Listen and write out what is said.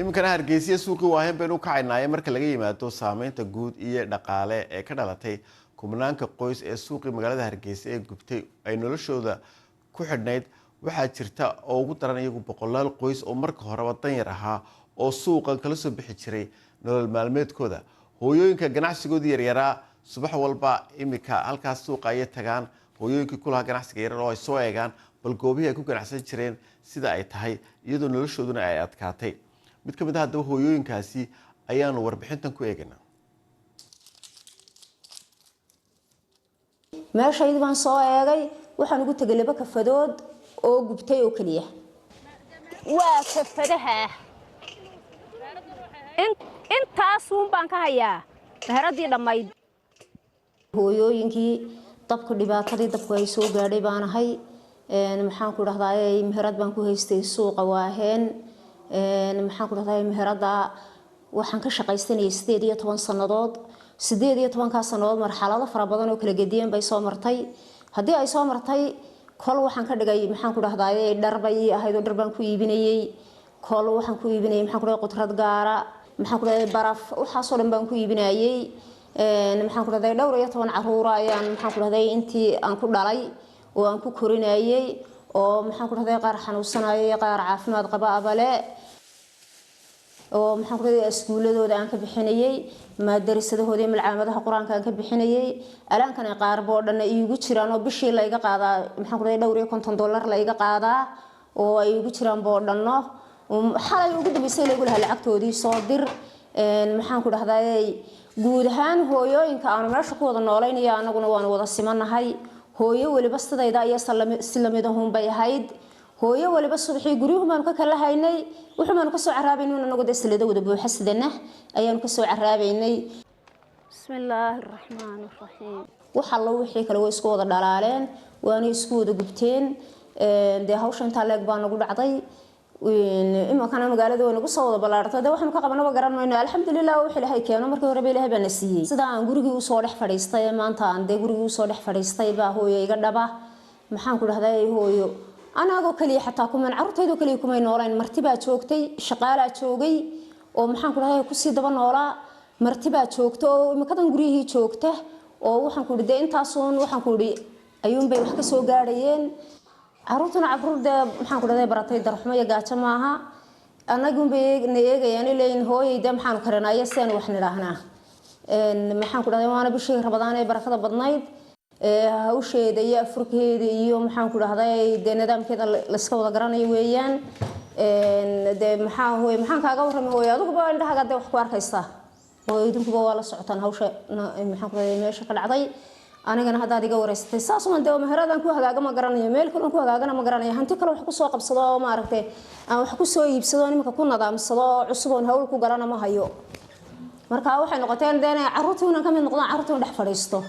Iminkana Hargeysiya suuqii Waaheen baynu u kacaynaaye. Marka laga yimaado saameynta guud iyo dhaqaale ee ka dhalatay kumanaanka qoys ee suuqii magaalada Hargeysa ee gubtay ay noloshooda ku xidhnayd, waxaa jirta oo ugu daran iyagu boqolaal qoys oo marka horeba danyar ahaa oo suuqan kala soo bixi jiray nolol maalmeedkooda. Hooyooyinka ganacsigoodii yaryaraa subax walba imika halkaas suuqa ayay tagaan, hooyooyinkii kulahaa ganacsiga yarar, oo ay soo eegaan bal goobihii ay ku ganacsan jireen sida ay tahay, iyadoo noloshooduna ay adkaatay. Mid ka mid ah haddaba hooyooyinkaasi ayaanu warbixintan ku eegaynaa. Meeshaydii baan soo eegay, waxaan ugu tegay 2 kafadood oo gubtay oo keliya. Waa kafadaha, intaasuun baan ka hayaa meheradii dhammayd. Hooyooyinkii dabku dhibaatadii dabku ay soo gaadhay baan ahay. Maxaan ku dhahdaa, meherad baan ku haystay suuqa Waaheen. Maxaan ku dhahdaa, meherada waxaan ka shaqaysanayay 18 sannadood. 18-kaa sannadood marxalado fara badan oo kala gediyan bay soo martay. Haddii ay soo martay, kol waxaan ka dhigay, maxaan ku dhahdaa, dhar bay ii ahayd oo dhar baan ku iibinayey. Kol waxaan ku iibinayay, maxaan ku dhahday, qudrad gaara, maxaan ku dhahday, baraf, waxaasoo dhan baan ku iibinayay. Maxaan ku dhahday, dhowr iyo toban caruura ayaan, maxaan ku dhahday, intii aan ku dhalay oo aan ku korinayay, oo maxaan ku dhahday, qaar xanuunsanayay, qaar caafimaad qaba abale, oo maxaan ku dhahday, iskuuladooda aan ka bixinayay, maadarisadahooda iyo malcaamadaha Qur-aanka aan ka bixinayay. Alaankana qaarba oo dhanna iigu jiraan oo bishii la iga qaadaa, maxaan ku dhahday, dhowr iyo 50 dollar la iga qaadaa oo ay igu jiraan boodhanno. Xalay ugu dambeysay laygu lahaa lacagtoodii soo dir. Maxaan ku dhahday, guud ahaan hooyooyinka aanu meesha ku wada noolaynaya anaguna waanu wada simanahay. Hooyo weliba sidayda iyo si lamid ahun bay ahayd. Hooyo waliba subaxii guryuhu baanu ka kala haynay, wuxuu baanu kasoo caraabaynay anagu dee silada wada buuxa sidana ayaanu kasoo caraabaynay. Bismillaahi raxmaani raxiim. Wax allo wixii kale way isku wada dhalaaleen, waana isku wada gubteen. Dee hawsha intaa leeg baa nagu dhacday. Imankana magaalada way nagu soo wada ballaartay, dee waxaanu ka qabanaba garan mayno. Alxamdulilah, wax Ilaahay keeno markii horeba Ilaahay baa na siiyey. Sida aan gurigii usoo dhex fadhiistay maanta, aan dee gurigii usoo dhex fadhiistay baa hooyo iga dhaba. Maxaan ku dhahday, hooyo anagoo kaliya xataa kuman, carruurtaydoo kaliya kumay noolayn. Marti baa joogtay, shaqaalaa joogay oo, maxaan ku dhahday, kusii daba noolaa. Marti baa joogta oo imikadan guryihii joogta oo waxaan ku idhi dee intaasuun, waxaan ku idhi, ayuunbay wax ka soo gaadhayeen caruurtuna. Caruur dee, maxaan ku dhahday, baratay darxumo iyo gaajo maaha. Annagunbay na eegayaan, leeyihin hooyay dee maxaanu karinaya, sidaanu wax nidhaahnaa. Maxaan ku dhahday, waana bishii Rabadaan ee barakada badnayd, hawsheeda iyo afurkeeda iyo, maxaan ku dhahday, dee nidaamkeeda layska wada garanayo weeyaan. Dee maxaa hooy, maxaan kaaga warramay hooyo? Adiguba indhahaga dee wax ku arkaysaa oo idinkuba waa la socotaan hawsha, maxaan ku dhahday, meesha ka dhacday. Anigana haddaad iga wareysatay saasuman dee meheradaan ku hagaaga ma garanayo, meel kale ku hagaagana ma garanayo. Hanti kale wax kusoo qabsado oo maaragtay aan wax kusoo iibsado, nimanka ku nadaamsado oo cusub oon hawl ku galana ma hayo. Marka waxay noqoteen dee inay carruurtii unan ka mid noqdaan, carruurtii un dhex fadhiisto.